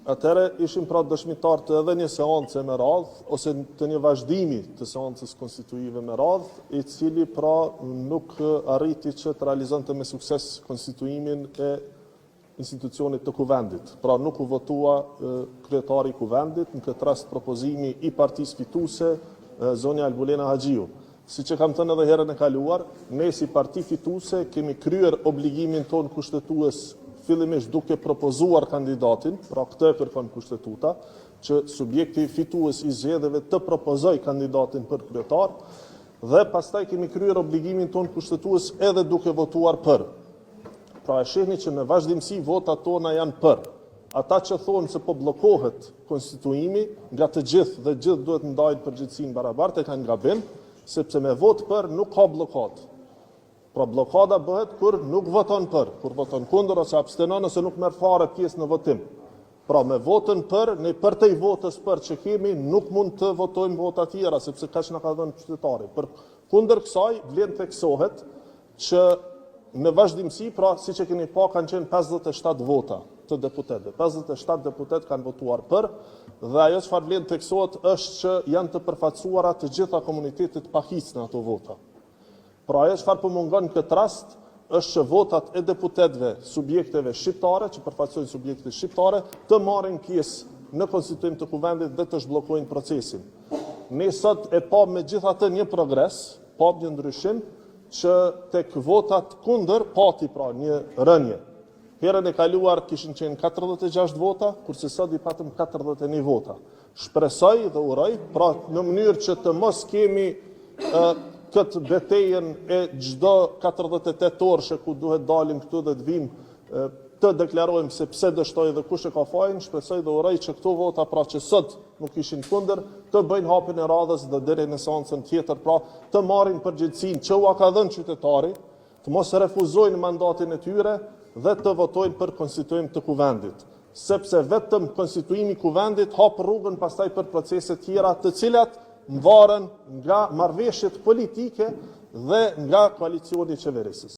Atëherë ishim pra dëshmitarë të edhe një seance me radhë ose të një vazhdimi të seancës konstituive me radhë, i cili pra nuk arriti që të realizonte me sukses konstituimin e institucionit të Kuvendit. Pra nuk u votua kryetari i Kuvendit, në këtë rast propozimi i partisë fituese, zonja Albulena Haxhiu. Siç e kam thënë edhe herën e kaluar, ne si parti fituese kemi kryer obligimin tonë kushtetues fillimisht duke propozuar kandidatin, pra këtë e kërkon Kushtetuta, që subjekti fitues i zgjedhjeve të propozojë kandidatin për kryetar, dhe pastaj kemi kryer obligimin tonë kushtetues edhe duke votuar për. Pra e shihni që në vazhdimësi votat tona janë për. Ata që thonë se po bllokohet konstituimi nga të gjithë dhe gjithë duhet ndajnë përgjegjësinë barabartë e kanë gabim, sepse me votë për nuk ka bllokadë. Pra bllokada bëhet kur nuk voton për, kur voton kundër ose abstenon ose nuk merr fare pjesë në votim. Pra me votën për, ne përtej votës për që kemi, nuk mund të votojmë vota tjera, sepse kaq na ka dhënë qytetari. Përkundër kësaj, vlen theksohet që në vazhdimësi, pra siç e keni pa, kanë qenë 57 vota të deputetëve. 57 deputetë kanë votuar për dhe ajo çfarë vlen theksohet është që janë të përfaqësuara të gjitha komunitetet pakicë në ato vota. Pra ajo çfarë po mungon në këtë rast është që votat e deputetëve, subjekteve shqiptare, që përfaqësojnë subjektet shqiptare, të marrin pjesë në konstituim të kuvendit dhe të zhbllokojnë procesin. Ne sot e pamë megjithatë një progres, pamë një ndryshim që tek votat kundër pati pra një rënie. Herën e kaluar kishin qenë 46 vota, kurse sot i patëm 41 vota. Shpresoj dhe uroj, pra në mënyrë që të mos kemi këtë betejën e çdo 48 orëshe ku duhet dalim këtu dhe të vijmë të deklarojmë se pse dështoi dhe kush e ka fajin, shpresoj dhe uroj që këto vota pra që sot nuk ishin kundër, të bëjnë hapin e radhës dhe deri në seancën tjetër, pra të marrin përgjegjësinë që ua ka dhënë qytetari, të mos refuzojnë mandatin e tyre dhe të votojnë për konstituim të kuvendit. Sepse vetëm konstituimi i kuvendit hap rrugën pastaj për procese tjera të cilat varen nga marrëveshjet politike dhe nga koalicioni qeverisës.